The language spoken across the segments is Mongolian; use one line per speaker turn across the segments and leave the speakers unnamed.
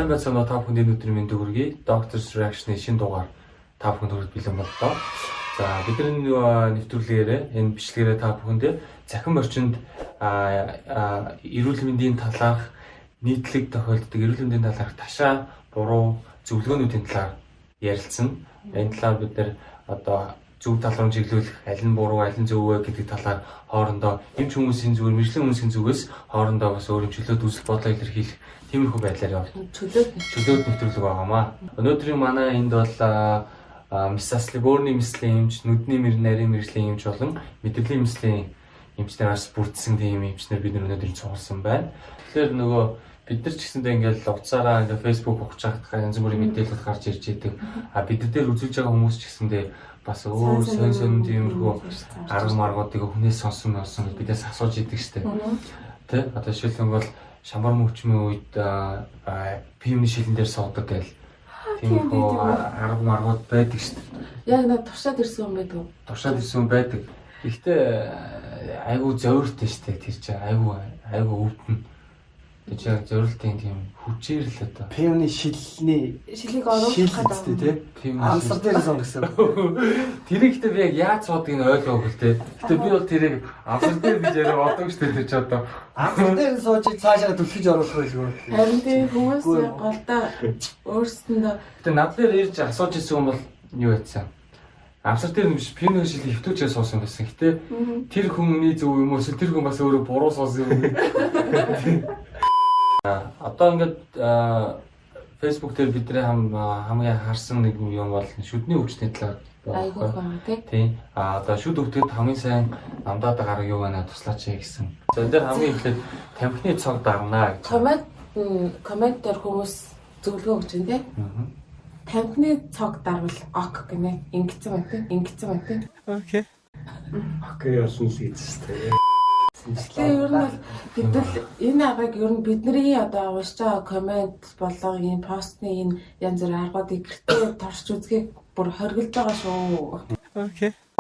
Сайн байцгаана уу, та бүхэнд энэ өдрийн мэндийг хүргэе. Doctor's Reaction-ы шинэ дугаар та бүхэнд хүргэж бэлэн боллоо. За, бидний нэвтрүүлгээрээ, энэ бичлэгээрээ та бүхэндээ цахим орчинд эрүүл мэндийн талаарх нийтлэг тохиолддог эрүүл мэндийн талаарх ташаа, буруу зөвлөгөөнүүдийн талаар ярилцсан. Энэ талаар бид нар одоо зөв тал руу чиглүүлэх, аль нь буруу, аль нь зөв вэ гэдэг талаар хоорондоо эмч хүмүүсийн зүгээр, мэргэжлийн хүмүүсийн зүгээс хоорондоо бас өөр чөлөөт үзэл бодлоо илэрхийлэх тиймэрхүү байдлаар явуулна.
Чөлөөт
Чөлөөт нэвтрүүлэг байгаамаа. Өнөөдрийн манай энд бол мэс заслын бөөрийн эмслийн эмч, нүдний мэр нарийн мэргэжлийн эмч болон мэдрэлийн эмслийн эмчнээс бүрдсэн тийм эмчнэр бид нар өнөөдөр цугласан байна. Тэгэхээр нөгөө бид нар ч гэсэндээ ингээл утсаараа ингээ Facebook ухаж байхад янз бүрийн мэдээлэл гарч ирж идэг. А бид нар дээр үзүүлж байгаа хүмүүс ч гэсэндээ бас өөр сонь сонь тиймэрхүү арга маргуудыг хүнээс сонсон болсон гэж бидээс асууж идэг штэ. Тэ? Одоо жишээлбэл бол шамбар мөвчмийн үед пивний шилэн дээр суудаг гээл тиймэрхүү арга маргууд байдаг штэ.
Яг нэг туршаад ирсэн юм байдаг.
Туршаад ирсэн хүн байдаг. Гэхдээ айгүй зөөртэй штэ, тэр чинь айгүй айгүй өвдөн. Тэр чинь яг зөөрөлтийн тийм хүчээр л одоо
Пивны шилний
Шилийг
шил
оруулах
үстэй тий.
Пивний
Амсар дээр сон гэсэн.
Тэрийг гэхдээ би яг яаж суудгийг нь ойлгоогүй л те. Гэтэ би бол тэрийг амсар дээр гэж яриа боддог штэ, тэр чи одоо.
Амсар дээр сууж цаашаа түлхэж оруулах байлгүй.
Харин тийм хүмүүс
Үгүй.
яг голдоо өөрсөндөө
Гэтэ над дээр ирж асууж ирсэн хүн бол юу байсан? Амсар дээр нь биш, пивны шил хөвтөчөө суусан байсан. Гэтэ тэр хүний зөв юм уу эсвэл тэр хүн бас өөрөө буруу суусан юм уу? Одоо ингээд Facebook дээр бидний хамгийн харсан нэг юм бол шүдний өвчтний талаар
айгүй байгаа тий.
Тийм. А одоо шүд өвдөд хамгийн сайн намдаад байгаа арга юу байна, туслаач ээ гэсэн. За, энэ дээр хамгийн эхлээд тамхины цог дарнаа гэж.
Коммент дээр хүмүүс зөвлөгөө өгч байна тий. Тамхины цог дарвал ок гинэ. Ингэсэн байна тий. Ингэсэн байна тий.
Окей болно л гэж шүү дээ.
Тэгээ ер нь бол бид нар энэ аргыг ер нь бидний одоо уншиж байгаа коммент болон энэ постны энэ янз бүрийн аргуудыг гэртээ туршиж үзхийг бүр хоригдож байгаа шүү.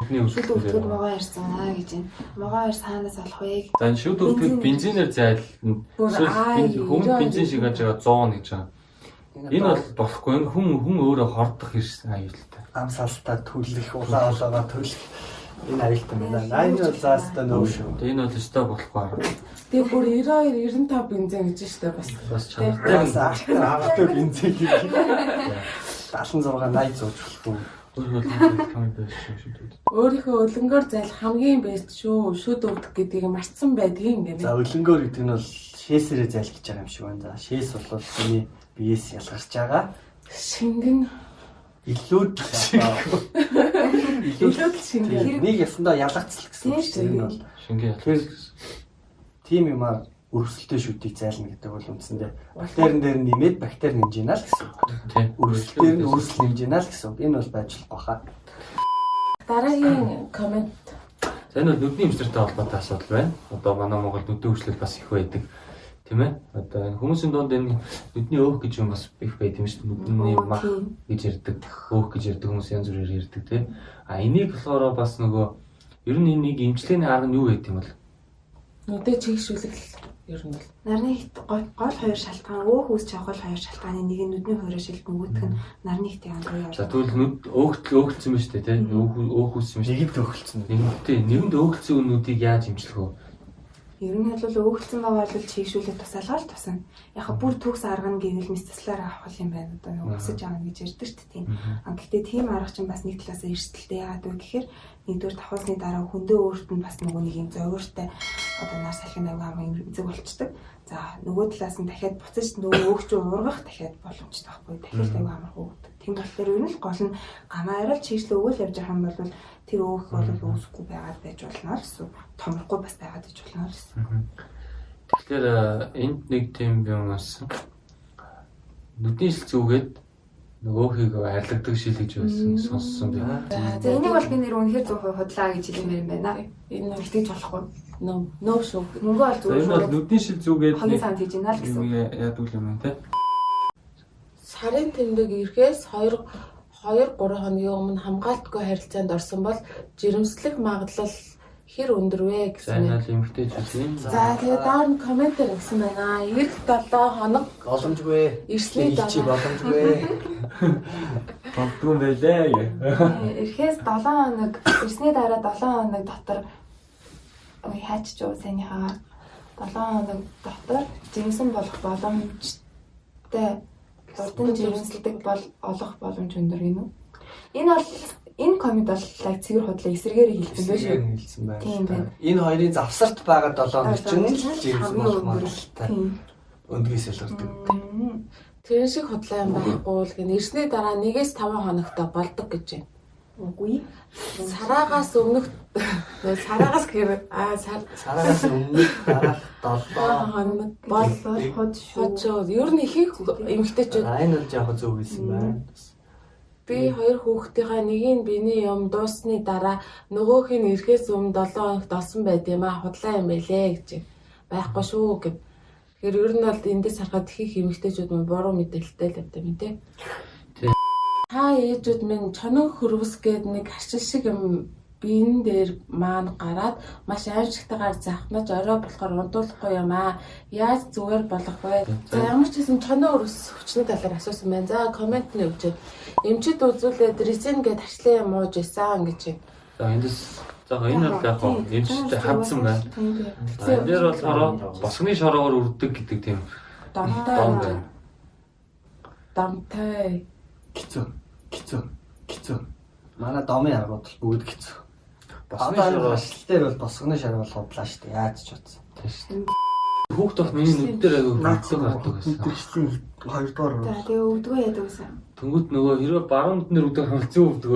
Шүдний
Шүд
өвчтөд
өвдгөд могоо ярьсан аа гэж юм. Могоо ярьс хаанаас олох вэ?
За, энэ шүд өвдөд бензинээр зайлна.
Бүр
Эсвэл
аа,
хүн бензин шиг гэж байгаа 100 гэж байгаа. Энэ бол болохгүй. Энэ хүн өөрөө хордох эрс аюултай.
Ам салтаа түлэх, улаан улаагаа түлэх энэ аюултай байна. Энэ бол заастай нөө шүү.
Тэгээ энэ бол өстой болохгүй арга.
Тэгээ бүр 92 95 бензин гэж штэ бас.
Бас чанартай.
Бас авто бензин гэх. 76 80 зууж болохгүй.
Өөрөөр хэлбэл байх шүү шүд өвдөд.
Өөрийнхөө өлөнгөөр зайлах хамгийн бест шүү. Шүд өвдөх гэдгийг мартсан байдгийг гэнэ.
За, өлөнгөөр гэдэг нь бол шээсээрээ зайлах гэж байгаа юм шиг байна. За, шээс бол хүний биеэс ялгарч байгаа.
Шингэн
Илүүд л одоо
илүү л шингэн.
Тийм, нэг ясандаа ялгацл гэсэн үг шүү дээ. Энэ бол
Шингэн
Тэгэхээр тийм юмар өрсөлдөөн шүдийг зайлна гэдэг бол үндсэндээ бактерин дээр нэмээд бактери нэмж ийна л гэсэн үг.
Тийм.
Өрсөлдөөр нь өрсөл нэмж ийна л гэсэн үг. Энэ бол байж болохгүй хаа.
Дараагийн коммент.
За, энэ бол нүдний эмчнэртэй холбоотой асуудал байна. Одоо манай Монголд нүдний өвчлөл бас их байдаг. Тийм ээ? Одоо энэ хүмүүсийн дунд энэ нүдний өөх гэж юм бас их байд юм шүү дээ. Нүдний мах гэж ярьдаг, өөх гэж ярьдаг хүмүүс янз бүрээр ярьдаг тийм. А энийг болохоор бас нөгөө ер нь энэ нэг эмчилгээний арга нь юу байд юм бол?
Нүдэ чигшүүлэх ер нь бол
Нарны хит гол хоёр шалтгаан, өөх үүсч явах гол хоёр шалтгааны нэг нь нүдний хувираа шилбэнгүүтх нь нарны хитийн андуу
За,
яваа.
тэгвэл нүд өөхтөл өөхөлдсөн ба шүү дээ тийм. Өөх өөх үүссэн ба шүү
Нэгэд төгөлцсөн.
дээ. Нэгэнтээ нэгэнд өөхөлдсөн нүдийг яаж эмчлэх вэ?
Ер нь бол өөхөлдсөн байгаа бол чийгшүүлэх тусаалгаа л тусна. Яг бүр төгс арга нь гэвэл мэс заслаар авах юм байна. Одоо нөгөө босож авна гэж ярьдаг шүү дээ тийм. А гэхдээ тийм арга чинь бас нэг талаасаа эрсдэлтэй. Яагаад вэ гэхээр нэгдүгээр давхуулсны дараа хөндөө өөрт нь бас нөгөө нэг юм зовиортой одоо нар салхин аягүй хамаа эмзэг болчдөг. За, нөгөө талаас нь дахиад буцаж нөгөө өөх чинь ургах дахиад боломжтой байхгүй. Дахиад аягүй амар хөөгдөг. Тийм болохоор ер нь л гол нь гамаа арай л чийгшлээ өгөөл явж байгаа юм бол тэр өөх бол үүсэхгүй байгаад байж болно л гэсэн. Томрохгүй бас байгаад байж болно л гэсэн.
Тэгэхээр энд нэг тийм юм болсон. Нүдний шил зүгээд нөгөөхийг арилгадаг шил гэж байсан сонссон би.
За, энийг бол би нэр үнэхээр 100% худлаа гэж хэлмээр юм байна.
Энэ бол
Итгэж болохгүй.
нөө нөө шүү.
Мөнгө ол
За, энэ бол
зүгээр
нүдний шил зүгээд
хогийн санд хийж байна л гэсэн.
юм яадаг юм байна те.
Сарын тэмдэг ирэхээс 2 2 3 хоногийн өмнө хамгаалтгүй харилцаанд орсон бол жирэмслэх магадлал Хэр өндөр вэ
За
гэсэн.
энэ бол эмэгтэйчүүдийн
За тэгээ доор нь комментэр гэсэн байна. Ирэх 7 хоног
Боломжгүй.
Ирсний
Чи
дараа.
боломжгүй.
болдгүй юм байлээ.
Ирэхээс 7 хоног, ирсний дараа 7 хоног дотор ой хаач ч юу санийхаа 7 хоног дотор жирэмсэн болох боломжтой урдан жирэмсэлдэг бол олох боломж өндөр гинүү. Энэ бол энэ комед бол лаг цэвэр худлаа эсрэгээр хэлсэн байх шүү.
Хэлсэн байна.
Тийм байна.
Энэ хоёрын завсарт байгаа 7 хоног чинь л жирэмсэн болох магадлалтай.
Тийм.
Өндгөөс ялгардаг.
Тэрэн шиг худлаа юм байхгүй л гэн. Ирсний дараа 1-5 хоногтой болдог гэж байна.
Үгүй.
Сараагаас өмнөх сараагаас гэхээр аа сар
Сараагаас өмнөх дараах 7
хоног бол
Бол худ шүү.
хожоо. Ер нь ихэнх эмэгтэйчүүд
Аа энэ бол жоохон зөв хэлсэн байна.
би хоёр хүүхдийнхаа нэгийг биений юм дууссаны дараа нөгөөх нь ирэхээс өмнө 7 хоногт олсон байд юм а худлаа юм байлээ гэж байна. Байхгүй шүү гэв. Тэгэхээр ер нь бол эндээс харахад их эмэгтэйчүүд мань буруу мэдээлэлтэй л явдаг юм тий.
Тий.
Та ээжүүд минь чоног хөрвс гээд нэг харчил шиг юм биен дээр маань гараад маш аимшигтайгаар захнаж орой болохоор унтуулахгүй юм аа. Яаж зүгээр болох вэ? За ямар ч гэсэн чоноо өрс хүчний талаар асуусан байна. За коммент нь өгчээд эмчид үзүүлээд резин гээд харчлаа юм ууж исэн гэж байна.
За эндээс за энэ бол яг хоо эмчтэй хавцсан байна. За энэ дээр болохоор босгоны шороогоор үрдэг гэдэг тийм
Домтой
дом байна.
Домтой.
Хэцүү. Хэцүү. Хэцүү. Манай домын аргууд бол бүгд хэцүү.
Босгоны
Одоо энэ
шороо
хашлал дээр бол босгоны шороо бол худлаа шүү дээ. Яаж ч утсан.
тийм шүү дээ. Хүүхд бас миний нүд дээр айгүй хөвдөг гардаг байсан.
Мэдэрчлийн хоёрдугаар
За тэгээ өвдгөө яадаг гэсэн.
Тэнгүүт нөгөө хэрвээ баруун нүднэр өвдөг хавал зүүн өвдөг.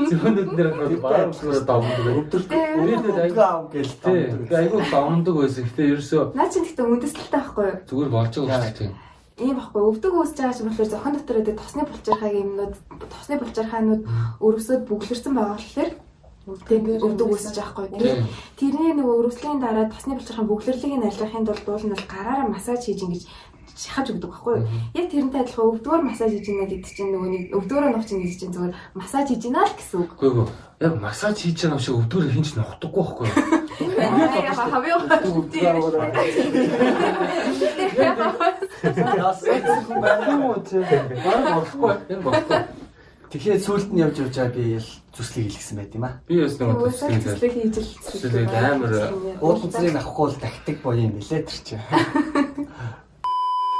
Зүүн нүднэр хавал баруун нүднэр домдог.
Өвдөлт
Ирээдүйд
өвдгөө аав гэж
Тий,
домдог.
би айгүй домдог байсан. Гэтэ ерөөсөө
Наа чи гэхдээ үндэслэлтэй байхгүй юу?
зүгээр болж байгаа шүү дээ.
Ийм байхгүй өвдөг үүсэж байгаа чинь болохоор зохион дотор байдаг тосны булчирхайг юмнууд тосны булчирхайнууд өрөвсөд бүглэрсэн байгаа болохоор
Өвдөг
өвдөг үүсэж байгаа байхгүй.
Тийм.
Тэрний нэг өрөвслийн дараа тосны булчирхайн бүглэрлийг нь арилгахын тулд уул нь бол гараараа массаж хийж ингэж шахаж өгдөг байхгүй юу? Яг тэрнтэй адилхан өвдгөөр массаж хийж гинэ гэдэг чинь нөгөө нэг өвдгөөрөө нухч гэдэг чинь зүгээр массаж хийж гинэ л гэсэн үг.
Үгүй ээ. Яг массаж хийж байгаа юм шиг өвдгөөр хинч нухдаггүй байхгүй юу?
Хавьяа.
Яас хүн байна
юм уу чи? Бараг болохгүй. Энэ болохгүй.
Тэгэхээр сүүлд нь явж явж байгаа би л зүслийг хэлсэн байт юм аа.
Би бас нэг
Уусаа төслийг хийж л
Төслийг амар
Уулын цэрийг авахгүй бол дахдаг боёо юм билээ тэр чинь.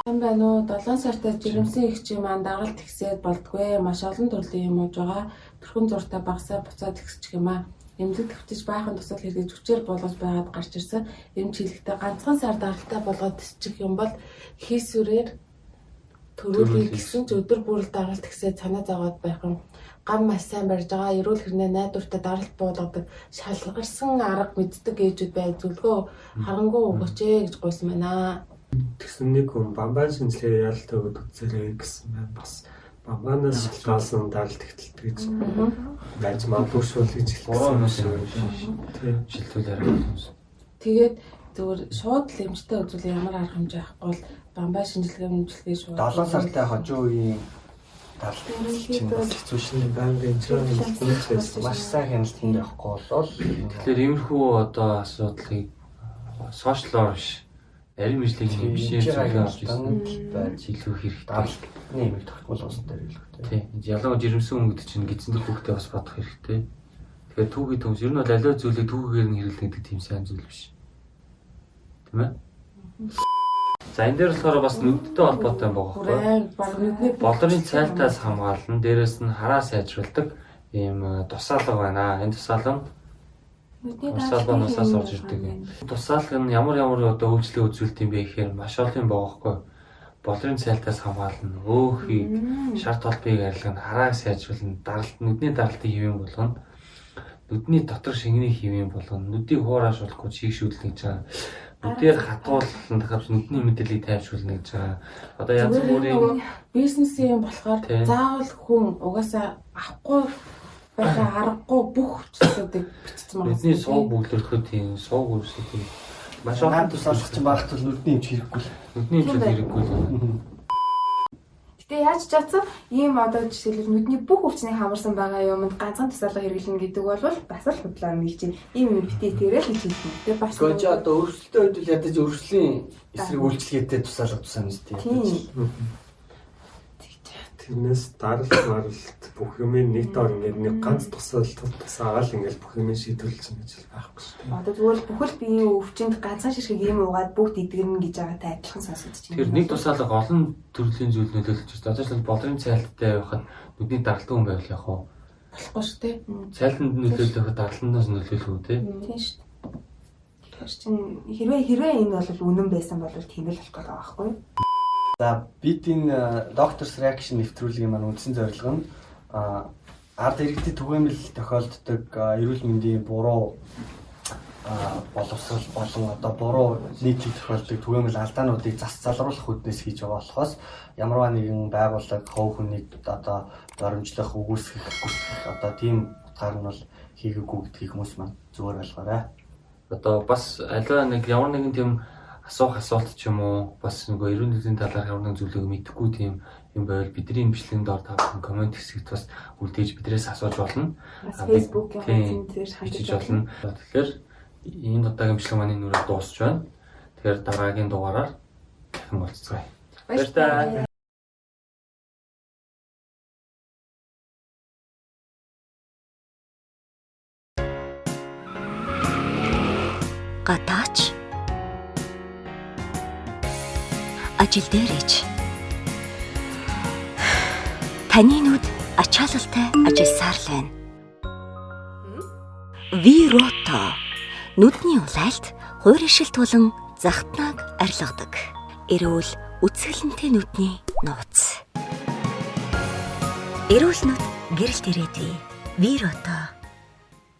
Сайн байна уу? 7 сартай жирэмсэн эгчийн маань даргалт ихсээд болдгүй. Маш олон төрлийн юм ууж байгаа. Төрхөн зуртаа багасаа буцаад ихсчих юм аа. Эмнэлэг төвтөж баахан тусал хэрэгж хүчээр болгож байгаад гарч ирсэн. Эмч хэлэхдээ ганцхан сар даралтаа болгоод тисчих юм бол хийсвэрээр төрүүлэх гэсэн ч өдөр бүр л даралт ихсээд санаа зовоод байх юм. Гам маш сайн барьж байгаа. Эрүүл хэрнээ найдвартай даралт буулгадаг. Шалгарсан арга мэддэг ээжүүд бай. Зөвлөгөө харангуй өгөөч ээ гэж гуйсан байна.
Тэгсэн нэг хүн бамбан шинжилгээ ялалт өгöd үзээрэй гэсэн байна. Бас бамбанаас шалтгаалсан даралт ихтэлт гэж байж магадгүй шүү л гэж
Буруу
хэлсэн
юм шиг.
Тийм.
Шилтүүл арга юмсан.
Тэгээд зүгээр шууд л эмчтэй үзүүл ямар арга хэмжээ авахгүй бол бамбай шинжилгээ мэмжилгээ шууд
7 сартай хожуу үеийн даралт чинь бас хэцүү шин.
Тийм байнгын инженер хэмжиж байсан.
Маш сайн хяналтанд явахгүй болол
Тэгэхээр иймэрхүү одоо асуудлыг сошиалор биш нарийн мэдлэгийн биш юм зүйлээ авч ирсэн.
байж
Илүү хэрэгтэй.
даралтны эмэг тогтмол усан дээр илүү
Тий. Ялангуяа жирэмсэн хүмүүд чинь гидсэндэх хүүхдээ бас бодох хэрэгтэй. Тэгэхээр түүхий төмс ер нь бол аливаа зүйлийг түүхээр нь хэрэглэнэ гэдэг тийм сайн зүйл биш. Тийм ээ? За энэ дээр болохоор бас нүдтэй холбоотой юм байгаа
Бүр
байхгүй юу?
аим баг нүдний
Болрын цайлтаас хамгаална, дээрэс нь хараа сайжруулдаг ийм тусаалга байна. Энэ тусаалга нь
Нүдний
Тусаалга нусаас орж ирдэг юм. Тусаалга нь ямар ямар одоо үйлчлэг үзүүлт юм бэ гэхээр маш олон юм байгаа байхгүй юу? Болрын цайлтаас хамгаална, өөхийг, шар толбыг арилгана, харааг сайжруулна, даралт нүдний даралтыг хэвэн болгоно. Нүдний дотор шингэний хэвэн болгоно, нүдийг хуурайшуулахгүй чийгшүүлнэ гэж байгаа. Нүдээр хатгуулна дахавч нүдний мэдрэлийг тайвшруулна гэж байгаа. Одоо янз
Зүгээр
бүрийн
нөгөө бизнесийн юм болохоор
Тий.
заавал хүн угаасаа авахгүй байхаа аргагүй бүх хүчлүүдийг бичсэн байгаа.
нүдний сууг бөглөрөхөд тийм сууг үүсэх тийм маш олон
Наад тусаалах чинь багт бол нүдний эмч хэрэггүй л.
нүдний эмчил хэрэггүй л байна.
Гэтэ Тэгээ яаж ч чадсан ийм одоо жишээлбэл нүдний бүх өвчнийг хамарсан байгаа юмд ганцхан тусаалга хэрэглэнэ гэдэг бол бас л худлаа юм гэж чинь. Ийм юм битээ тэрэл гэж хэлнэ.
Тэгээ бас
Гэхдээ чи одоо өрсөлдөй үед л ядаж өрсөлийн эсрэг үйлчлэгээтэй тусаалга тусаана шүү дээ.
Тийм.
Тэрнээс даралт маралт бүх юмын нэг доор ингээд нэг ганц тусаал тусаагаал ингээд бүх юмын шийдвэрлэж гэж байхгүй шүү дээ.
Одоо зүгээр л бүхэл биеийн өвчнөд ганцхан ширхэг юм уугаад бүгд эдгэрнэ гэж байгаатай адилхан сонсогдож байна.
Тэр нэг тусаалга олон төрлийн зүйл нөлөөлж байна. Одоо жишээлбэл болрын цайлттай байхад нүдний даралтан хүн байвал яг уу
болохгүй шүү дээ.
цайлтанд нөлөөлөх байхад даралтандаас нөлөөлөх үү те.
Тийм шүү дээ. Тэр чинь хэрвээ энэ бол үнэн байсан бол тийм л болох гээд байгаа байхгүй юу?
За бид энэ Doctors Reaction нэвтрүүлгийн маань үндсэн зорилго нь ард иргэдэд түгээмэл тохиолддог эрүүл мэндийн буруу боловсрол болон одоо буруу нийтлэг тохиолддог түгээмэл алдаануудыг зас залруулах үүднээс хийж байгаа болохоос ямарваа нэгэн байгууллага хувь хүнийг одоо доромжлох, үгүйсгэх, гүтгэх одоо тийм утгаар нь бол хийгээгүй гэдгийг хүмүүс маань зүгээр ойлгоорой.
Одоо бас аливаа нэг ямар нэгэн тийм асуух асуулт ч юм уу бас нөгөө эрүүл мэндийн талаарх ямар нэгэн зүйлийг мэдэхгүй тийм юм байвал бидний бичлэгийн доор та бүхэн комент хэсэгт бас үлдээж бидрээс асууж болно.
Бас Facebook-ийн хуудсан дээр хандаж
бичиж болно. Тэгэхээр энэ удаагийн бичлэг маань нүрээ дуусч байна. Тэгэхээр дараагийн дугаараар дахин уулзцгаая. Баярлалаа.
Гадаач ажил дээрээч таны нүд ачаалалтай ажилласаар л байна. Вирото нүдний улайлт хуурайшилт болон захтнааг арилгадаг. Эрүүл үзэсгэлэнтэй нүдний нууц. Эрүүл нүд гэрэлт ирээдүй. Вирото.